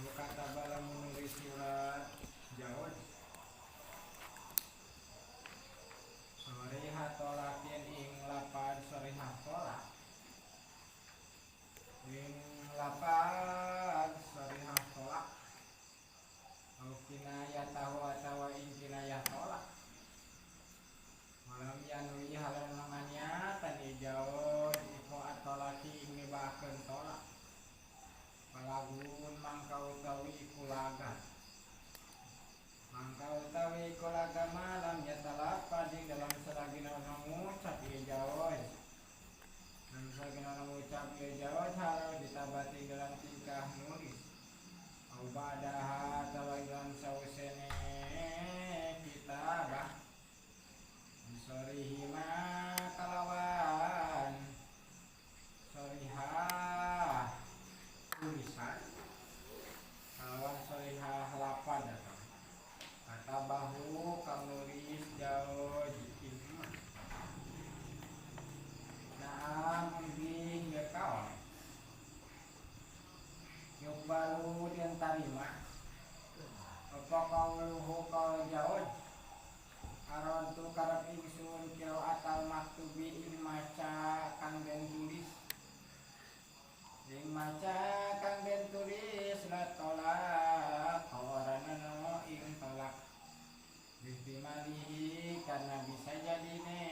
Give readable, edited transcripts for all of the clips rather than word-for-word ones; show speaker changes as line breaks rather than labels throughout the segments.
Lalu kata bala menulis surat jawab sorihah tolakin ing lapan sorihah tolak ing lapan sorihah tolak au kinayah tahu atawa ing kinayah tolak malam yanui halan manganiatan jauh iku atolaki ing ngebakeun tolak palagun mangka utawi iku laga mangka utawi iku laga malam yatalapa di dalam selagi ono ngucap ieu jauh dan selagi ono ngucap ieu jauh halau ditabati dalam tingkah nulis au ba'daha atawa dalam sausene kitabah sorihima kalawan sorihah tulisan kalawan sorihah lapan atau kata bahu kang nulis jauh jikin mah naam embing ya kaon yuk baru den tarima apa kauluhu kaul jauh arontu karep ingsun kira atal maktubi ing maca kang den tulis ing maca kang den tulis la tolak ora ana ing tolak bihtimalihi karena bisa jadine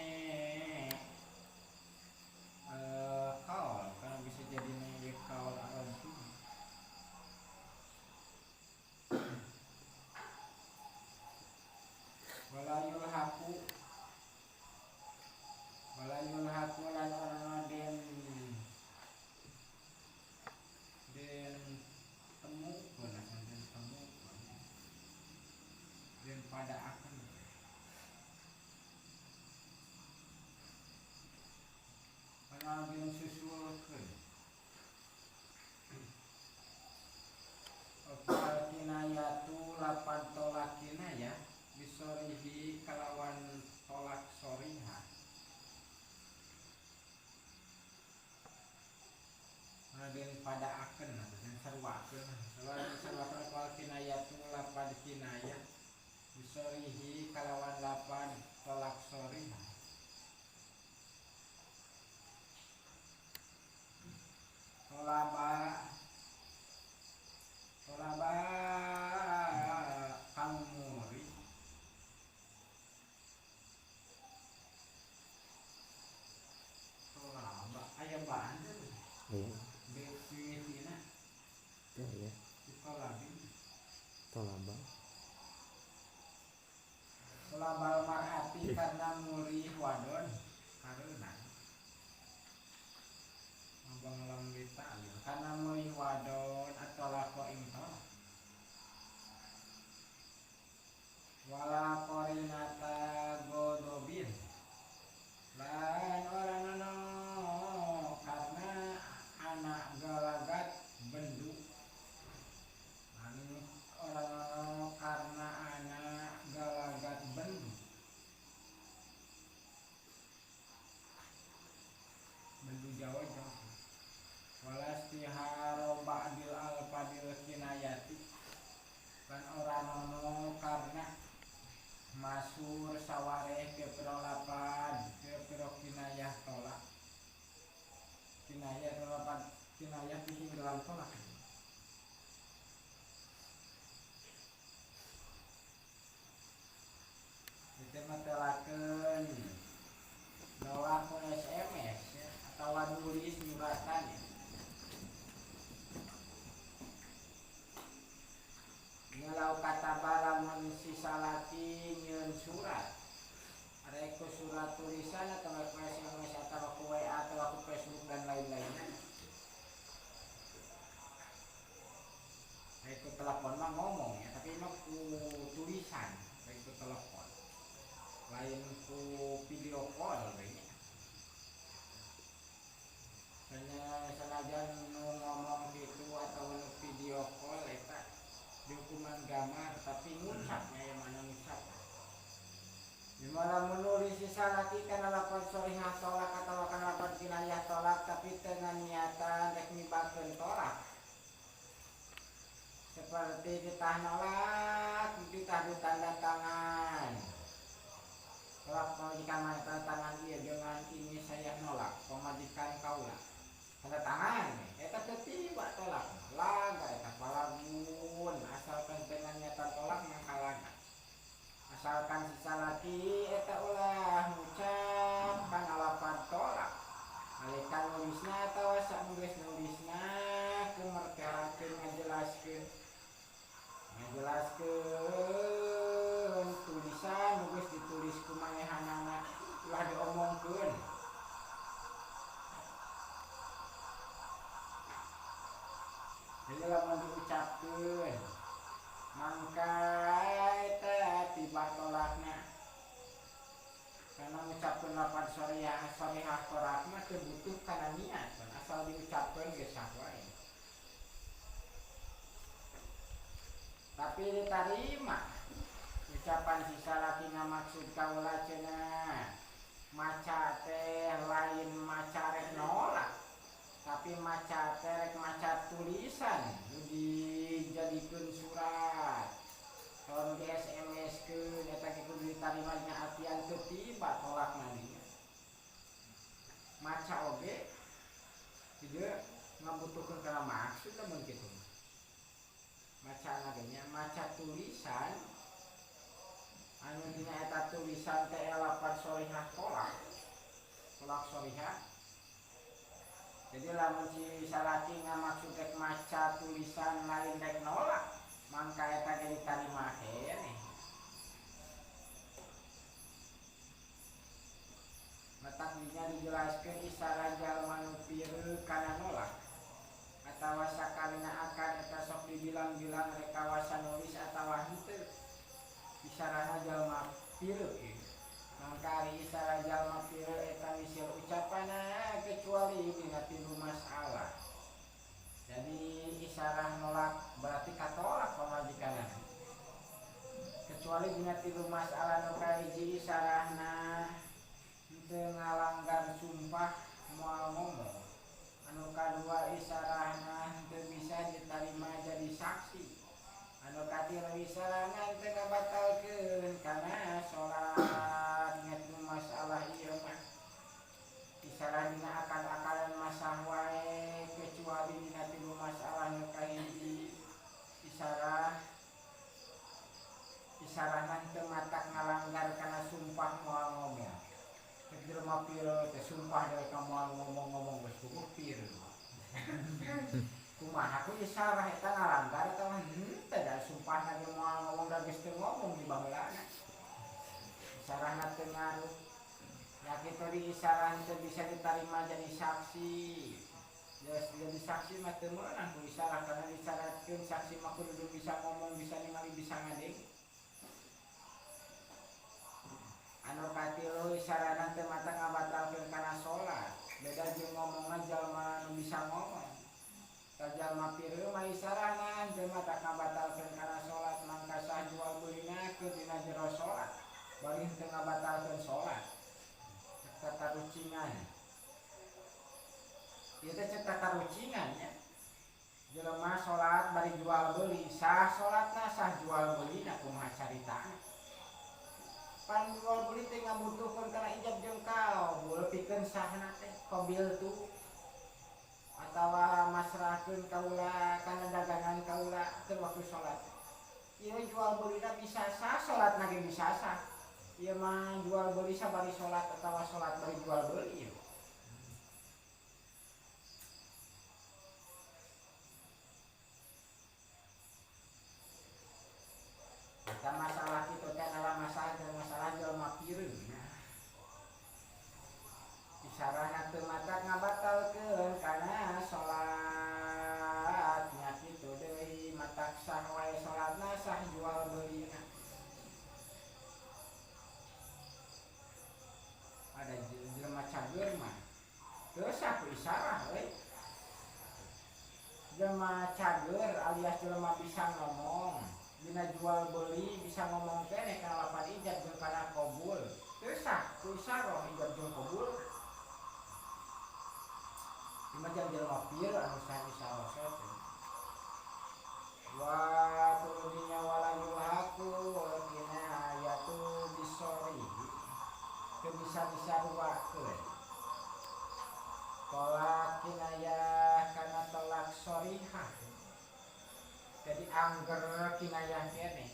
kaul karena bisa jadine kaul arontu walayul haku lan ana den temukeun den temukeun den padaakeun ana den susulkeun apa kinayatu lapan tolak kinayah bisorihi kalawan tolak soriha den padaakeun den sarwakeun sarwakeun wal kinayatu lapan kinayah bisorihi kalawan lapan tolak soriha tolaba kang muri tolaba aya bahan
iya
beutina
iya
tolabi
tolaba
tolabal mar'ati karena muri wadon karena ngomong lam karena muri wadon atau lako ing tolak wala korinata godobin lan ora nono karena anak galagat bendu lan ora nono karena anak galagat bendu bendu Jawa jauh walastiharo ba'dil alfadil kinayati lan ora nono karena masur sawareh pira lapan pira kinayah tolak kinayah lapan kinayah bikin dalam tolak itu matelakeun nolak ku SMS ya, atawa nulis nyuratan ya. Ngelau kata balamun si salaki nyeun surat ada ku surat tulisan atau ku SMS atau ku WA atau ku Facebook dan lain-lainnya. Ku telepon mah ngomong ya, tapi mah ku tulisan, lain ku telepon, lain ku video call kayaknya. Sanajan nu ngomong gitu atau nu video call eta dihukuman gambar tapi ngucapnya yang mana ngucap. Dimana menulis salaki kana lapan sorihah tolak atau kana lapan kinayah tolak tapi dengan niatan rek mibakeun tolak. Seperti ditah nolak, ditah ditanda tangan. Tolak pamajikan mana tanda tangan iya dengan ini saya nolak pamajikan kaula. Tanda tangan eta teu tiba tolak. Laga eta palagun asalkan dengan nyata tolak mangka laga. Asalkan si salaki eta ulah ngucap kana lapan tolak. Alekan nulisna atawa saenggeus nulisna kumertelakeun ngajelaskeun. Ngajelaskeun tulisan nu geus ditulis ku manehanana ulah diomongkeun. Jadi lamun diucapkeun mangka eta tiba tolakna. Karena ngucapkeun lapan syariah syariah tolak mah teu butuh kana niat, asal diucapkeun geus sah wae. Tapi diterima ucapan si salaki ngamaksud kaula cenah maca teh lain maca rek nolak, tapi maca teh rek maca tulisan nu dijadikeun surat. Kalau di SMS-keun eta ge kudu ditarima nya artian teu tiba tolakna dinya. Maca oge ieu ngabutuhkeun kana maksud lamun kitu. Maca nya maca tulisan anu dina eta tulisan teh lapan sholihah tolak. Tolak sholihah. Jadi lamun si salaki ngamaksud rek maca tulisan lain rek nolak, mangka eta ge ditarima keneh. Matak dinya dijelaskeun isyarat jalma nu pireuk kana nolak atawa sakalina akan eta sok dibilang-bilang rek kawasa nulis atawa henteu. Isarahna jalma pireuk ieu. Mangka ari isarah jalma pireuk eta misil ucapanna kecuali dina tilu masalah. Jadi isarah nolak berarti katolak pamajikanna. Kecuali dina tilu masalah nu kahiji isarahna henteu ngalanggar sumpah moal ngomong. Anu kadua isarahna henteu bisa ditarima jadi saksi. Anu katilu isarahna henteu ngabatalkeun kana salat ngetnu masalah ieu mah. Isarah dina akal-akalan masah wae kecuali dina tilu masalah nu kahiji isarah isarahna henteu matak ngalanggar kana sumpah moal ngomong. Cek jelema pireuk teh sumpah deui ka moal ngomong-ngomong geus puguh pireuk. Kumaha ku isarah eta ngalanggar eta mah henteu da sumpahna ge moal ngomong da geus teu ngomong di baheulana. Isarahna teu ngaruh. Ya kitu di isarah teu bisa ditarima jadi saksi. Jadi saksi mah teu meunang ku isarah karena disyaratkeun saksi mah kudu bisa ngomong, bisa ningali, bisa ngadeng. Anu katilu isarahna teu mata ngabatalkeun kana salat. Beda jeung ngomongna jalma nu bisa ngomong. Jalma pireuk mah isarahna teu mata ngabatalkeun kana salat mangka sah jual beulina keur dina jero salat. Bari teu ngabatalkeun salat. Cek tatarucingan. Ieu teh cek tatarucingan nya. Jelema salat bari jual beuli, sah salatna sah jual beulina kumaha caritana. Pan jual beli teh ngabutuhkeun kana ijab jeung kabul pikeun sahna teh qabil tu atawa masrahkeun kaula kana dagangan kaula keur waktu salat. Ieu jual beulina bisa sah, salatna ge bisa sah. Ieu mah jual beli sabari salat atawa salat bari jual beli ieu. Eta masalah kitu teh adalah masalah dan masalah jelema pireuk. Isarahna teu matak ngabatalkeun kana salat nya kitu deui matak sah wae salatna sah jual beulina. Ada jelema cager mah teu sah ku isarah euy. Jelema cager alias jelema bisa ngomong dina jual beli bisa ngomong keneh kana lapan ijab jeung kana qabul teu sah ku isarah ijab jeung qabul. Lima jam jelema pieu anu sah isarah teh. Wa Tolak kinayah kana tolak sorihah. Jadi angger kinayah kene.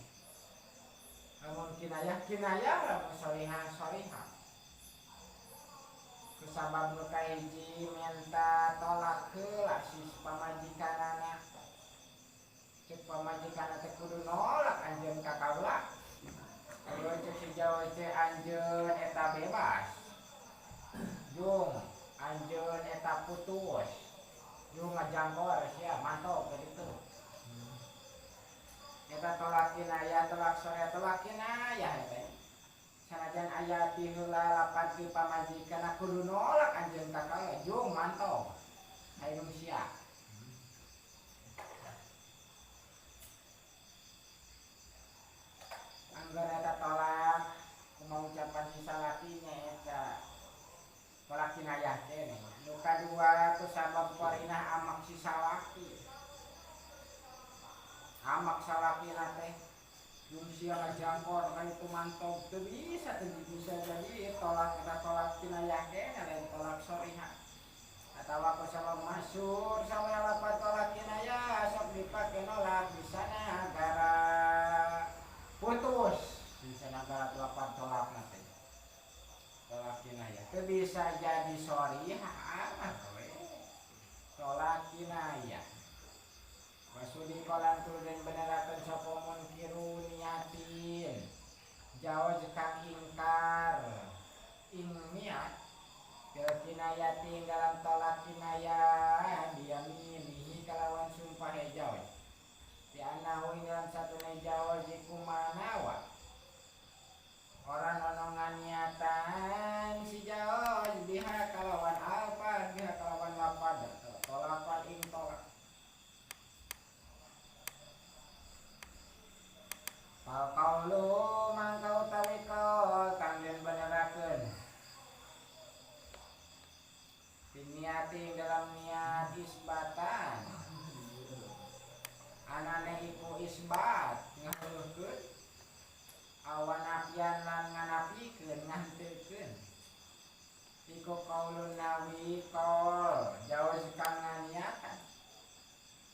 Lamun kinayah kinayah, lamun sorihah sorihah. Kusabab nu kahiji minta tolak heula si pamajikanana. Cek pamajikanna teh kudu nolak anjeun ka kaula. Kalau cek si Jawa teh anjeun eta bebas. Jung anjeun eta putus. Jung ngajangkor sia mantok gitu. Eta tolak kinayah, tolak sore, tolak kinayah eta. Sanajan aya ti heula lapan ti pamajikan kudu nolak anjeun ka kaula jung mantok. Hayu sia. Angger eta tolak kumaha ucapan si salaki nya eta tolak kinayah teh. Nu kadua ku sabab qarinah amak si salaki. Amak salakina teh jung sia ngajangkor ka itu mantog teu bisa teu bisa jadi tolak eta tolak kinayah teh lain tolak sorihah. Atawa ku sabab masyhur sawe lapan tolak kinayah sok dipake nolak bisa nagara putus bisa nagara lapan tolak nanti tolak kinayah teu bisa jadi sorihah amat we tolak kinayah. Wasudi kolan den benerakeun sapa munkiru niatin jauh kang ingkar ing niat bil kinayatin dalam tolak kinayah diyaminihi kalawan sumpah jauh di anahu ing dalam satune jauh jiku manawa orang ono nganiatan si jauh biha kalawan alfa biha kalawan lapad tolakan ing tolak. Fal qaulu mangka utawi kaul kang den benerakeun biniati dalam niat isbatan anane iku isbat ngaluhkeun awan apian lan nganapikeun nganteukeun iku qaulun nawi qaul jauh kang nganiatan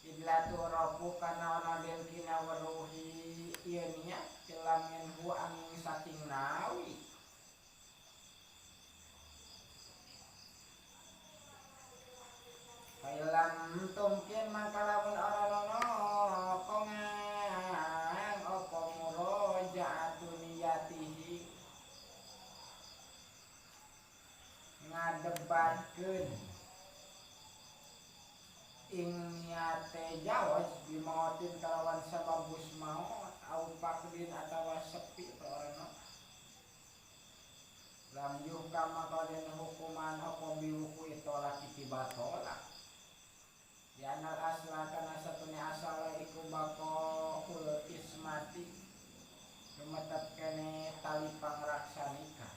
idlatu rabu kana ana den kinaweruhi ieu niat kelam minhu angin saking nawi. Kailam tumkin mangka lamun ora ono kongang apa murojaatu niyatihi ngadebatkeun ing niate jawaz bimautin kalawan sabab maut au pakdin atawa sepi ora lam yuhkam maka den hukuman apa biwuku tolak tiba tolak dianal asla kana satune asal iku baqaul ismati lumetep kene tali pangraksa nikah.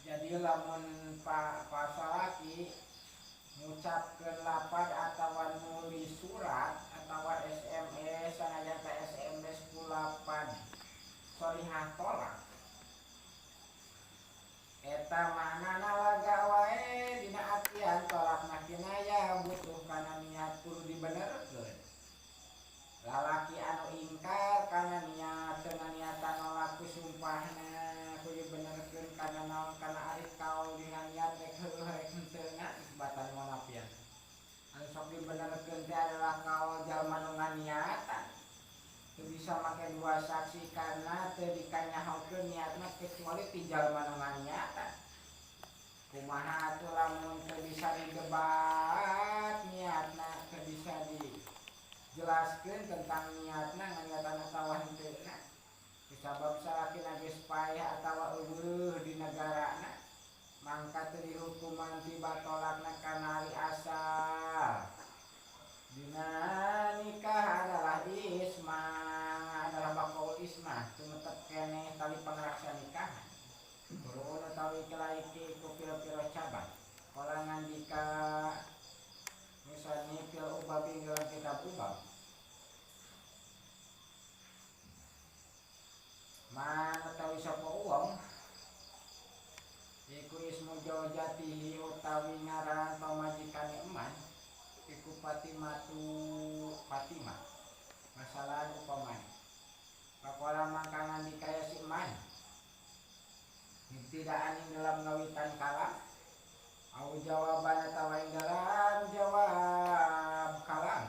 Jadi lamun pasalaki ngucapkeun lapad atawa nulis surat atawa SMS sanajan ta SMS ku lapad sorihah tolak eta maknana laga wae dina artian tolakna kinayah butuh kana niat kudu dibenerkeun. Lalaki anu ingkar kana niat teu niatan nolak ku sumpahna kudu dibenerkeun kana naon kana ari kaul dina niat rek heueuh rek henteu na isbatan wanapian. Anu sok dibenerkeun teh adalah kaul jalma nu nganiatan. Teu bisa make dua saksi karena teu dikanyahokeun niatna kecuali ti jalma nu nganiatan. Kumaha atuh lamun teu bisa didebat niatna teu bisa dijelaskeun tentang niatna nganiatan atawa henteuna. Kusabab salakina geus paeh atawa eueuh di negarana mangka teu dihukuman tiba tolakna kana ari asal. Dina nikah adalah isma adalah baqaul isma tumetep keneh tali pangraksa nikah. Kurun utawi kelaiki ku pira-pira cabang. Kala ngandika musannif fil ubab ing dalam kitab ubab. Man utawi sapa wong iku ismu jaujatihi utawi ngaran pamajikane eman iku Fatimatu Fatimah masalah upamane pakola mangka ngandika ya si man ibtidaan ing dalam ngawitan kalam au jawaban atawa ing dalam jawab kalam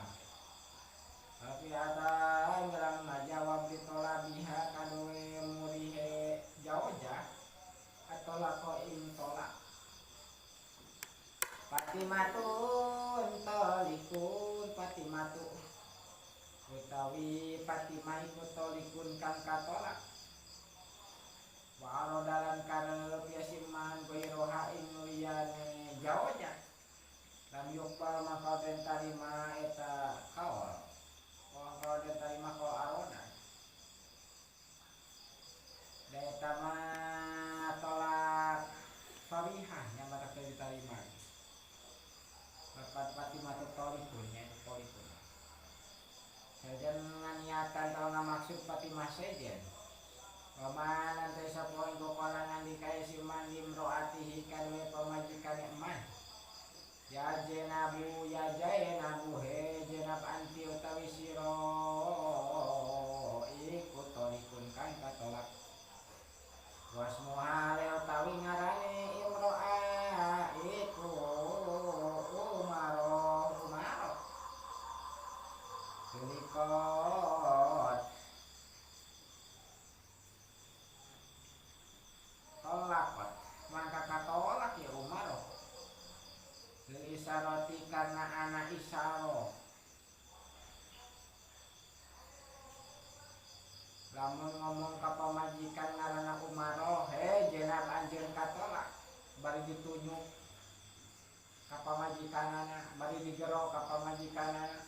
tapi ata ing dalam jawab ditolabiha kaduwe murihe jauja atau lako ing tolak Fatimatun tolikun Fatimatu utawi Fatimah iku tolikun kang katolak wa arodalan karep ya siman goiroha ing liyane jauja lam yukbal maka den tarima eta kaol maka den tarima kaol aroda da eta mah tolak farihah yang mata diterima bapak Fatimah tolikun nya tolikun sejen nganiatan tau ngamaksud Fatimah sejen waman nanti sapa ing kokola ngandika si man limroatihi kadue pamajikane eman ya jenabu ya jaenabu he jenab anti utawi sira iku tolikun kang katolak wasmuha le utawi ngarane imro'a iku umaro umaro tulikot tolakot mangka katolak ya umaro lil isaroti karena anak isaro lamun ngomong ka pamajikan ngaranna Umaro he jenab anjeun katolak bari ditunjuk ka pamajikanana bari digero ka pamajikanana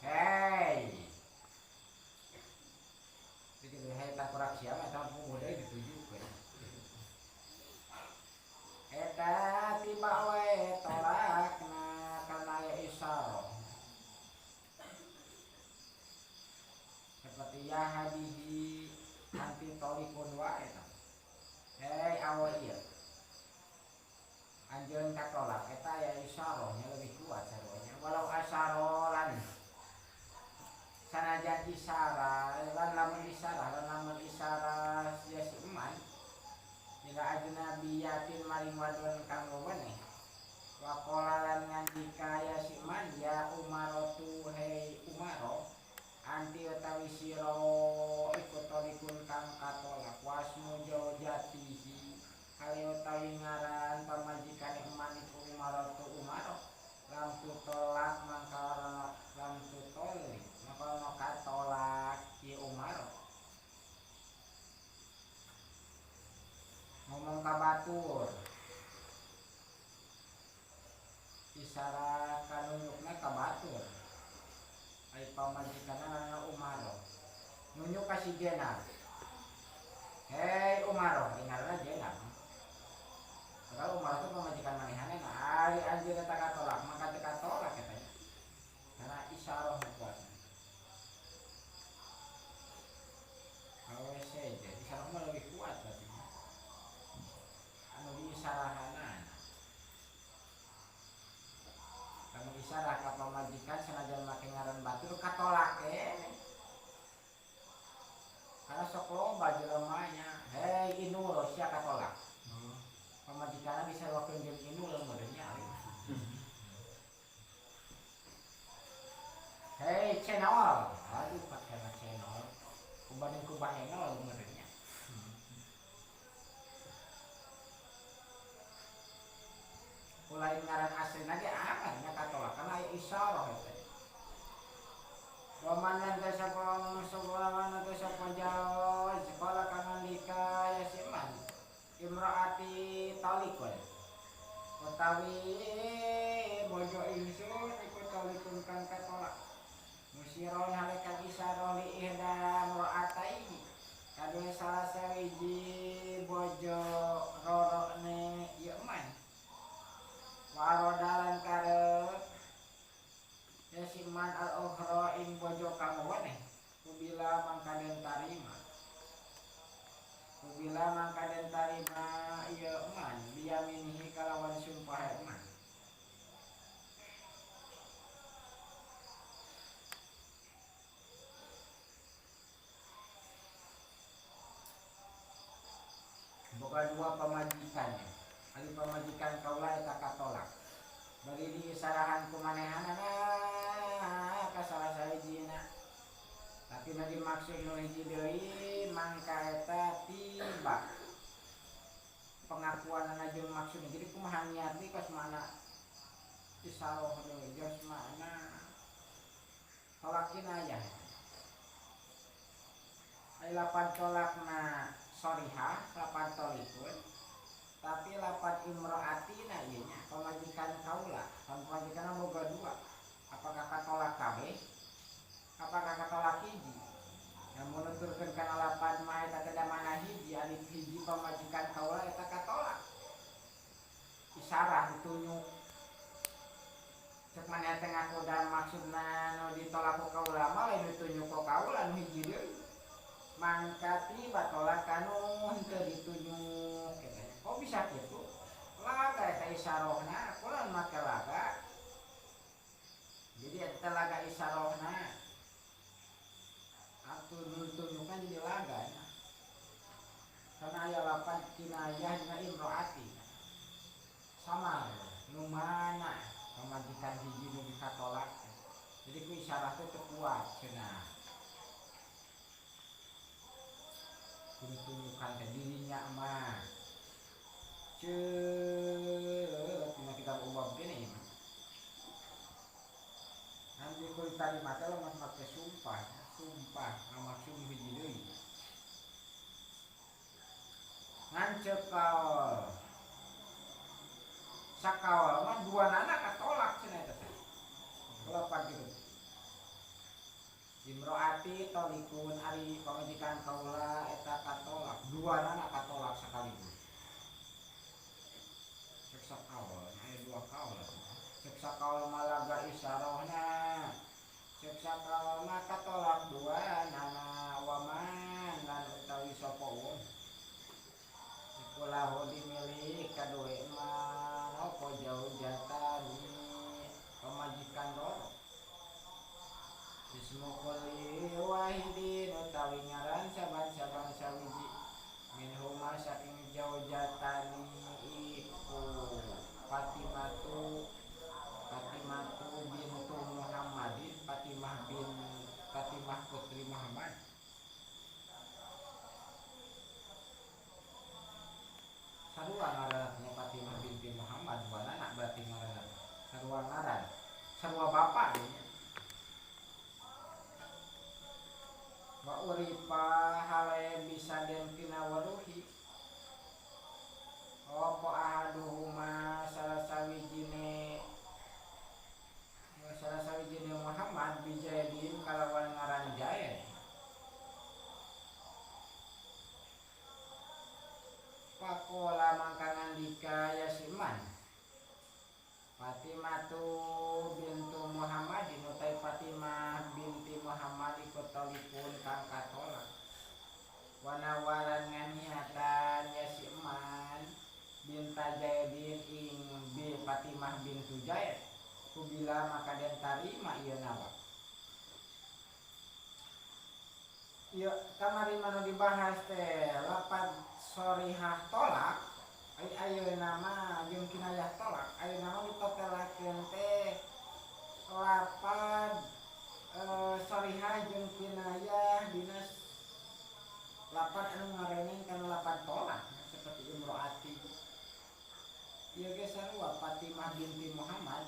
hei dikitu hei tak kurang siapa eta puguh deui ditujukeun eta tiba we tolakna kana aya isyarah seperti ya hadihi anti tolikun wae ta hei awa ieu anjeun katolak eta aya isyarahnya lebih kuat sarwanya walau asyara lan sanajan isyarah lan lamun isyarah lan lamun isyarah sia si eman ila ajnabiyatin maring wadon kang weweneh waqala lan ngandika ya si eman ya umarotu hei umaro anti utawi sira iku tolikun kang katolak wasmu jaujatihi hale utawi ngaran pamajikane eman iku umarotu umaro lam tutolak mangka lam tutolik maka ono katolak ki umaro ngomong ka batur isyarat kanunjukna ka batur ai pamajikanna Umaro nunjuk ka si Jenab hei Umaro ngaranna Jenab padahal Umaro itu pamajikan manehanna ari anjeun eta katolak maka teu katolak eta nya karena isyarah kuat awe sejen isyarah mah lebih kuat berarti anu diisyarahana lamun isyarah ka pamajikan sanajan make ngaran batur katolak karena sok loba jelema nya hei inul sia katolak pamajikanna bisa wakeun jeung inul meureun nya hei cenol aduh pakena cenol kubanding ku bahenol meureun nya lain ngaran asli lagi aman nya katolak karena aya isyarah eta waman lan sapa sapa sapa jauh sekolah kang ngandika ya siman imraati talikun utawi bojo ingsun iku talikun kang katolak musiron halekan isyarah li ihda mraataihi kaduwe salah sawiji bojo rorokne ieu man warodalan karep ya siman al ukhra ing bojo kang weneh kubila mangka den tarima Kubila mangka den tarima ieu man biyaminihi kalawan sumpah man. Boga dua pamajikan. Ari pamajikan kaula eta katolak. Bari diisarahan ku manehanana ka salah sahijina. Tapi nu dimaksud nu hiji deui mangka eta tiba pengakuanana jeung maksudna. Jadi kumaha niat deui kos mana isaroh deui jos mana tolak kinayah. Ai lapan tolakna sorihah lapan tolikun tapi lapan imroatina ieu nya pamajikan kaula pamajikanna boga dua apakah katolak kabeh apakah katolak hiji yang menuturkeun kana lapan mah eta teh mana hiji ari hiji pamajikan kaula eta katolak isarah ditunjuk cek maneh teh ngaku dan maksudna nu ditolak ku kaula mah lain ditunjuk ku kaula nu hiji deui mangka tiba tolak kanu henteu ditunjuk kok bisa kitu laga eta isarohna kula make laga jadi eta laga isarohna atuh ditunjukkan jadi laga karena aya lapan kinayah dina imroati sama nu mana pamajikan hiji nu dikatolak jadi ku isarah teh teu kuat cenah ditunjukkan ke dirinya mah ceuk dina kitab ubab gini nanti ku ditarima teh lamun make sumpah sumpah ngamaksud hiji deui ngan ceuk kaol sakaol mah dua nana katolak cenah eta teh kalapan kitu Imroati tolikun ari pamajikan kaula eta katolak dua nana katolak sekaligus cek sakaol aya dua kaol cek sakaol malaga isarohna cek sakaol mah katolak dua nana waman lan utawi sapa wong iku lahu dimilik kaduwe man apa jauh jatani pamajikan loro Ismu kulli wahidin utawi ngaran saban-saban sawiji minhuma saking jaujatani iku Fatimatu bintu Muhammadin Fatimah putri Muhammad sarua ngaranna Fatimah binti Muhammad dua anak berarti ngaranna sarua ngaran sarua bapak deui. Wa uripa hale bisa den pinawaruhi apa ahaduhuma salah sawijine Muhammad bijaidin kalawan ngaran Jaid pakola mangka ngandika yasiman Fatimatu bintu Muhammadin utai Fatimah binti Muhammad iku tolikun kang katolak wanawaran nganiatan yasiman binta Jaidin ing bi Fatimah bintu Jaid kubila maka den tarima ieu nawa ieu kamari manu dibahas teh lapan sorihah tolak ayeuna mah jeung kinayah tolak ayeuna mah ditotelakeun teh lapan sorihah jeung kinayah dina lapan anu ngareneng kana lapan tolak seperti imroati ieu ge sarua Fatimah binti Muhammad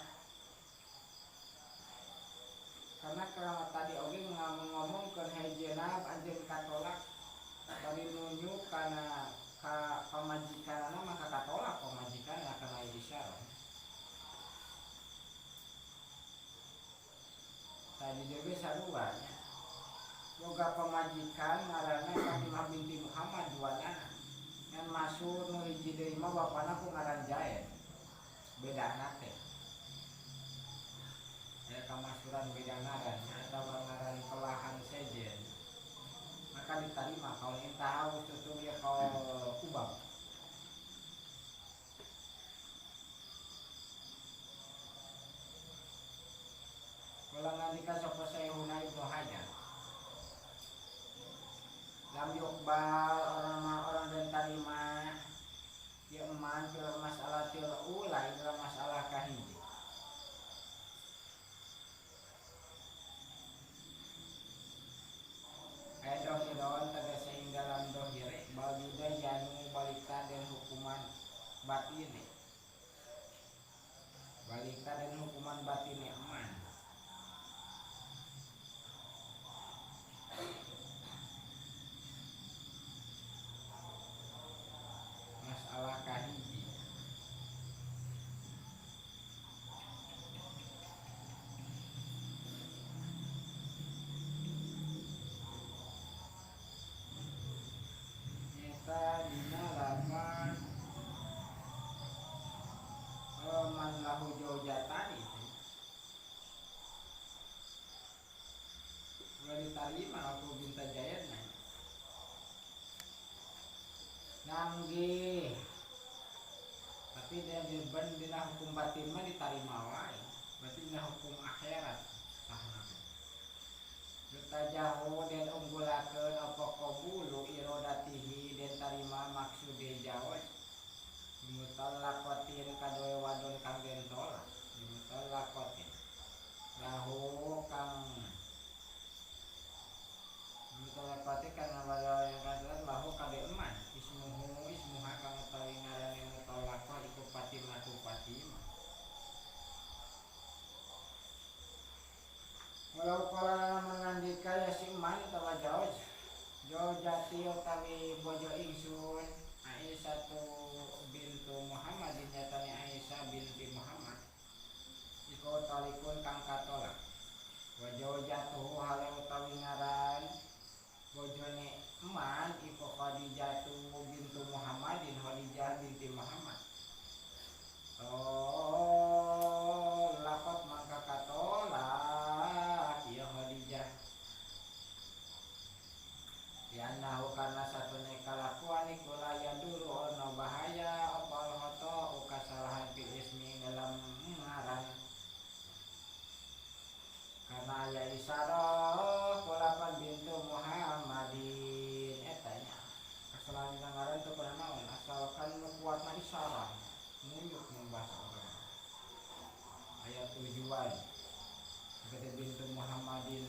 karena kalau tadi oge ngomongkeun hejena anjeun katolak bari nunjuk kana ka pamajikanana maka katolak pamajikanna kana isyarah tadi dewe sarua nya boga pamajikan ngaranna Fatimah binti Muhammad duanana ngan masuk nu hiji deui mah bapana ku ngaran Jaid bedana teh aya kamasuran beda ngaran atawa ngaran pelahan sejen maka Mangka diterima kaul intaha tutup ya kaul ubab. Kala ngandika sapa Syekhuna Ibnu Hajar. Lam yuqbal orang dan tarima ya eman fil mas'alatil ula dalam masalah kahiji. Dohiron tegese ing dalam dohire bal yudayanu balika den hukuman batine. Balika den hukuman batine eman. Masalah kahiji. Nyata dina lapan man lahu jaujatan itu ulah ditarima aku binta jayana nangge tapi dia ben dina hukum batin mah ditarima wae berarti dina hukum akhirat sahna yutajahu den unggulakeun apa qabulu iradatihi den tarima maksude jawab mutallaqatin kadoe wadon kang den tolak mutallaqatin lahu kang mutallaqatin kana wadon kang tolak lahu kade eman ismuhu ismuha kang utawi ngarane mutallaqah iku Fatimah tu Fatimah. Walau kala mengandika ya si eman utawa jauj jaujati utawi bojo ingsun Aisyah tu bintu Muhammad nyatane Aisyah binti Muhammad iku talikun kang katolak wa jaujatuhu hale utawi ngaran bojone eman iku Khadijah tu bintu Muhammadin Khadijah binti Muhammad tolakot mangka katolak ya Khadijah Yanahu karena satune kalakuan iku la dulu ono bahaya apa al-khata kasalahan fil ismi dalam ngaran karena aya isyarah kulapan bintu Muhammadin eta nya kesalahan dina ngaran teu pernah naon asalkan nu kuatna isyarah nunjuk membahas orang aya tujuan kata bintu Muhammadin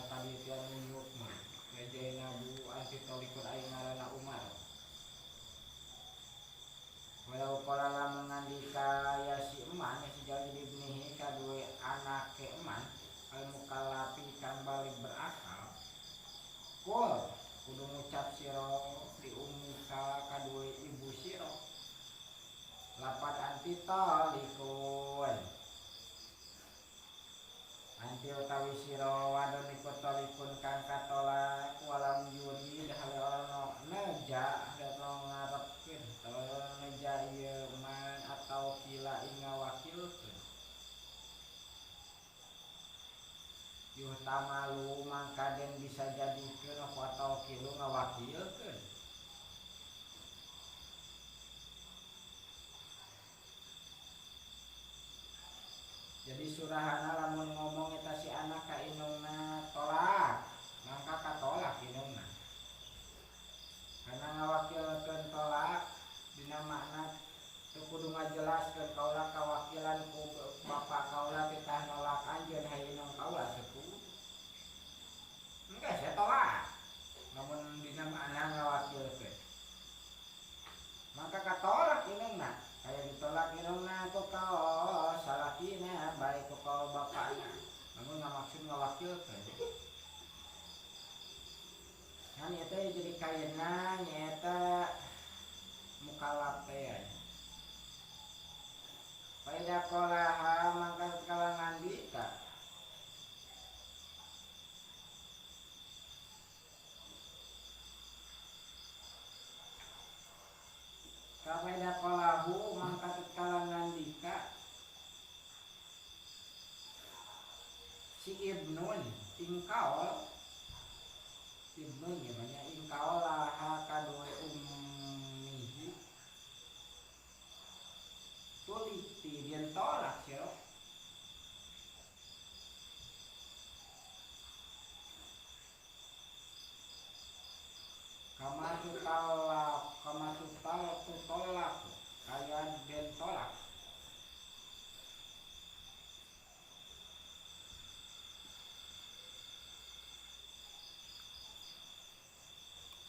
tadi tiang nunjuk mah Zainabu anti tolikun aing ngaranna Umar. Walau qala lamun ngandika ya si eman ya si jauh jadi ibnihi kadue anak ke eman al mukallafi kang balik berakal kul kudu ngucap sira di umika kadue ibu sira lapat anti tolikun anti utawi sira wadon iku tolikun kang katolak walam yuri hale ono neja atau ngarepkeun atau neja ieu man atau kila ing ngawakilkeun yuhtamalu mangka den bisa jadikeun apa atau kilu ngawakilkeun jadi surahana lamun ngomong eta si anak ka indungna tolak mangka katolak indungna karena ngawakilkeun tolak dina makna teu kudu ngajelaskeun kaula kawakilan ku bapak kaula titah nolak anjeun hae indung kaula teu kudu engke saya tolak lamun dina makna ngawakilkeun mangka katolak indungna kaya ditolak indungna ku kaos salakina baik ku kaul bapakna namun ngamaksud ngawakilkeun kan eta jadi kayeuna nyaeta mukallaf teh Faida qalaha mangka kala ngandika Faida qalahu mangka kala ngandika si ibnun ing kaol Ibnu nya ing kaolaha kaduwe ummihi tuliti den tolak sira kama tutalak kama tutal tutolak kaya den tolak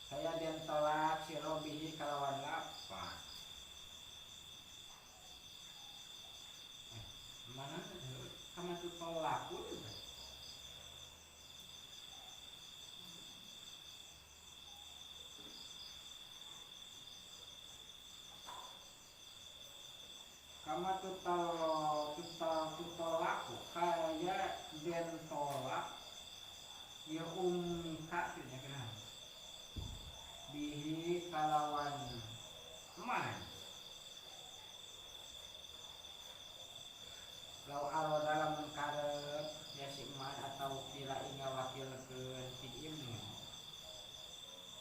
saya den tolak sira bihi kalawan lapan mana kama tutolaku juga kama tutolaku kaya den tolak ya ummika nya kenapa bihi kalawan man lau aro dalam karep ya si man atau kira inga wakilkeun si ibnu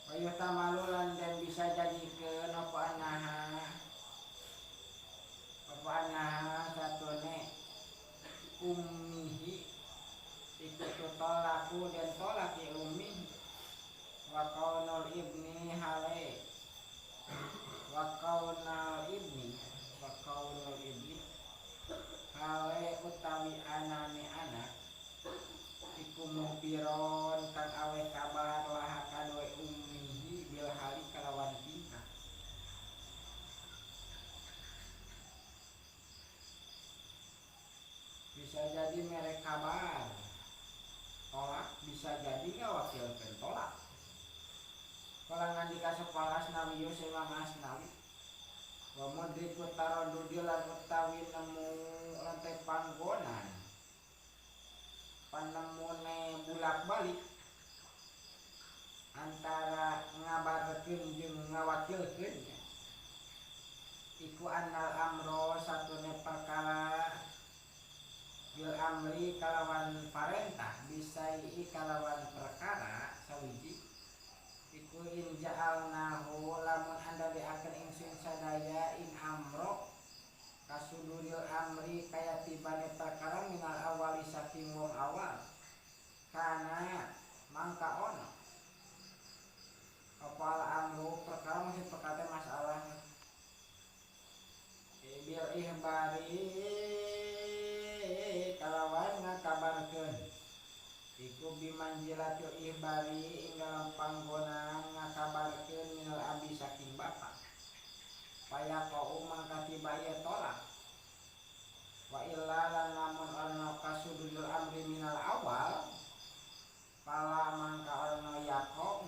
wa yuhtamalu dan bisa jadikeun apa anaha satune ummihi iku tolaku dan tolak ya ummihi wa kaunul ibni hale wa kaunal ibni wa kaunul ibni hale utawi anane anak iku muhbiron kang awe kabar laha kadoe ummihi bil hali kalawan tingkah bisa jadi merek kabar tolak bisa jadi ngawakilkeun tolak. Kala ngandika sapa Asnawi Imam Asnawi wa mudriku taradudi lan utawi nemu lantai panggonan panemune bulak-balik antara ngabarkeun jeung ngawakilkeun iku annal amro satune perkara bil amri kalawan parentah bisai kalawan perkara sawiji iku in ja'alnahu lamun andadekaken ingsun sadaya ing amro kasuduril amri kaya tibane perkara minal awali saking wong awal kana mangka ono apa al amru perkara maksud perkara masalah bil ihbari kalawan ngakabarkeun iku bimanjilatil ihbari ing dalam panggonan ngakabarkeun minal abi saking bapak payaqau mangka tiba ieu tolak wa illa lan lamun ana kasudul amri minal awal pala mangka ana yaqau.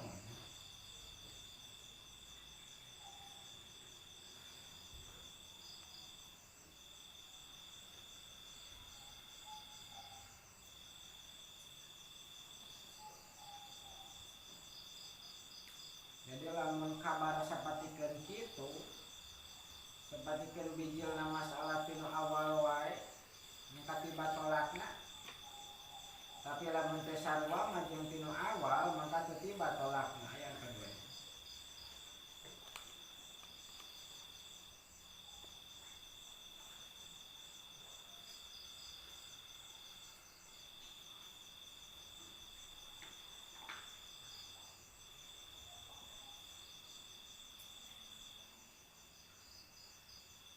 Jadi lamun kabar sapertikeun kitu sapertikeun bijilna masalah tinu awal wae nya katiba tolakna tapi lamun teu sarua mah jeung tinu awal maka teu tiba tolakna aya kadua.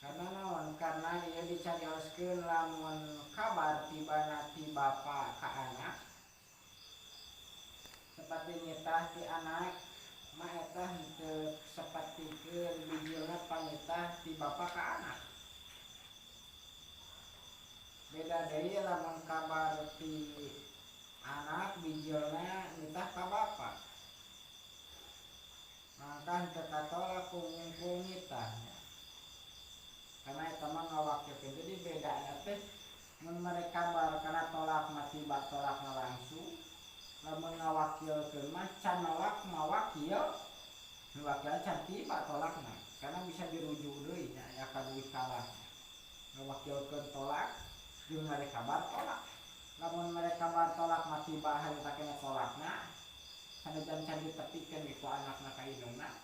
Karena naon? Karena ieu dicarioskeun lamun kabar tibana ti bapa ka anak seperti nyitah ti anak mah eta henteu sapertikeun bijilna panyitah ti bapa ka anak. Beda deui lamun kabar ti anak bijilna nyitah ka bapa maka henteu katolak ku wungkul nyitahnya. Karena eta mah ngawakilkeun jadi bedana teh mun mereka kabar kana tolak mah tiba tolakna langsung lamun ngawakilkeun mah can nolak mawakil wakil can tiba tolakna karena bisa dirujuk deui nya aya kaduwi kalah ngawakilkeun tolak jeung mereka kabar tolak lamun mereka kabar tolak mah tiba harita kena tolakna Sanajan can ditepikeun ku anakna ka indungna.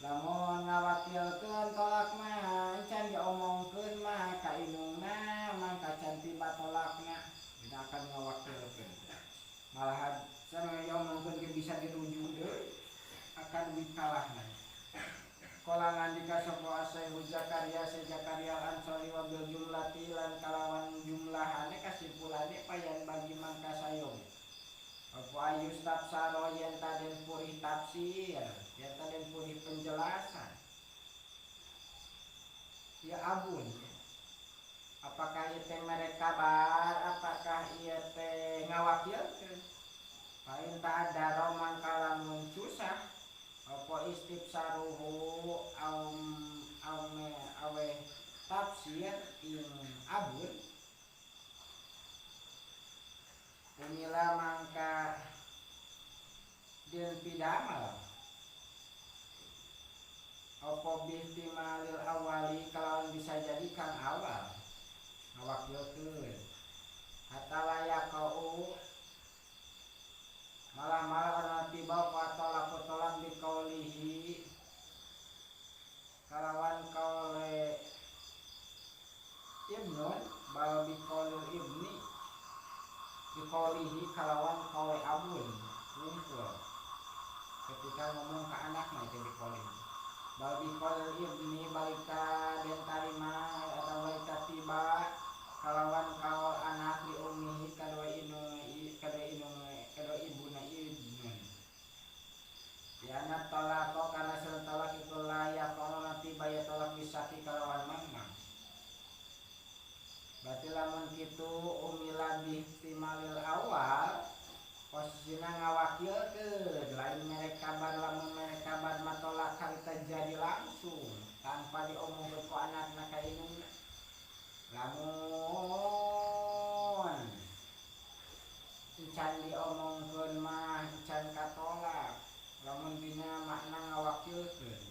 Lamun ngawakilkeun tolak mah can diomongkeun mah ka indungna mangka can tiba tolakna dina akan ngawakilkeun. Malahan can diomongkeun ge bisa dirujuk deui akan wikalahna. Kala ngandika sapa Asy-Syaikh Zakaria Syekh Zakaria Al-Ansori wa bil jumlati lan kalawan jumlahane kasimpulane payan bagi mangka sayogi. Apa ayus tafsaro yen taden purih tafsir, yen taden purih penjelasan. Ya abun. Apakah ieu teh mere kabar, apakah ieu teh ngawakilkeun? Pain ta'addara mangka lamun susah apa istifsaruhu aume awe tafsir ing abun. Umila mangka den pidamal apa bihtimalil awali kalawan bisa jadi kang awal ngawakilkeun hatta layaqau malah-malah ana tiba tolak tolak dikaulihi kalawan kaule ibnun bal bikaulil ibni dikaulihi kalawan kaule abun ngumpul ketika ngomong ke anaknya itu dikaulihi bal bikaulil ibni balika den tarima atau balika tiba kalawan kaul anak di ummihi kadua indung kadua indung kadua ibuna ibnun ya anak tolak karena sel tolak itu layak kalau nanti bayar tolak disaki kalawan mangmang. Berarti lamun kitu umila bihtimalil awal posisina ngawakilkeun lain mere kabar lamun mere kabar mah tolak harita jadi langsung tanpa diomongkeun ku anakna ka indungna. Lamun can diomongkeun mah can katolak lamun dina makna ngawakilkeun.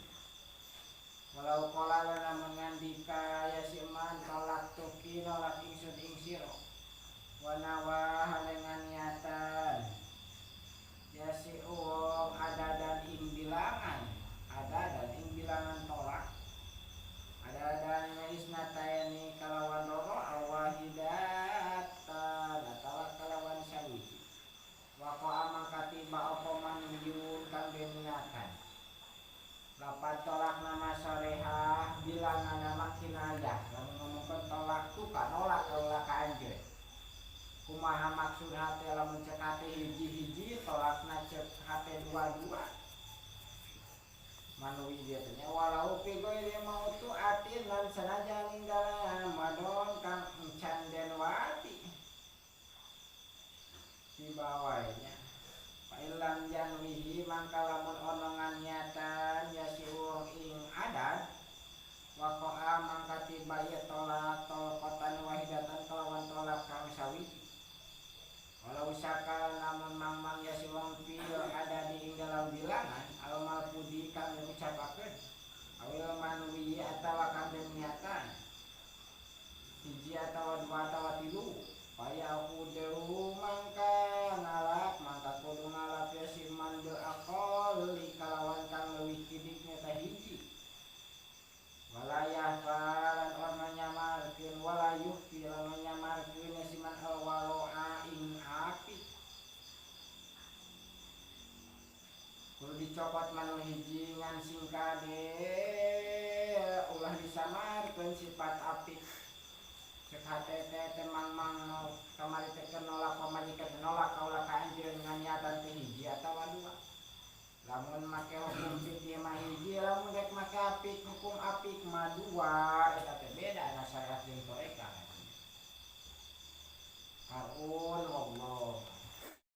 Walau qala lamun ngandika ya si man tolak tuki nolak ingsun ing sira wa nawa dengan niatan ya si uwong ada dan ing bilangan ada dan ing bilangan tolak ada dan isnataini kalawan loro awahidatan atawa kalawan sawiji waqa'a mangka tiba apa manjun kang den niatan lapat tolak nama sorehah bilangan nama kinayah lamun ngomongkeun tolak tu ka nolak kaula ka anjeun kumaha maksud hate lamun cek hate hiji-hiji tolakna cek hate dua-dua manui dia teh walau fi ghairi mautu atin lan sanajan ing dalem madon kang encan den wati dibawainya Fa'ilam janwihi mangka lamun ono nganiatan ya si wong ing adat waqa'a mangka tiba ieu tolak tolqatan wahidatan kalawan tolak kang sawiji walau sakal lamun mangmang ya si wong fil ada di ing dalam bilangan al malfudi kang diucapakeun awil manwi atawa kang den niatan hiji atawa dua atawa tilu Paya kudu mangka ngalap mangka kudu ngalap ya si man bil aqalli kalawan kang leuwih kidik nyata hiji walayah lan orna nyamarkeun walayuh lan nyamarkeun ya si man al waro'a ing api kudu dicopot manu hiji ngan sing kade ulah disamarkeun sifat api cek hate teh mang-mang kamari teh nolak pamajikan nolak kaula ka anjeun ngan niatan teh hiji atawa dua lamun make hukum fikih mah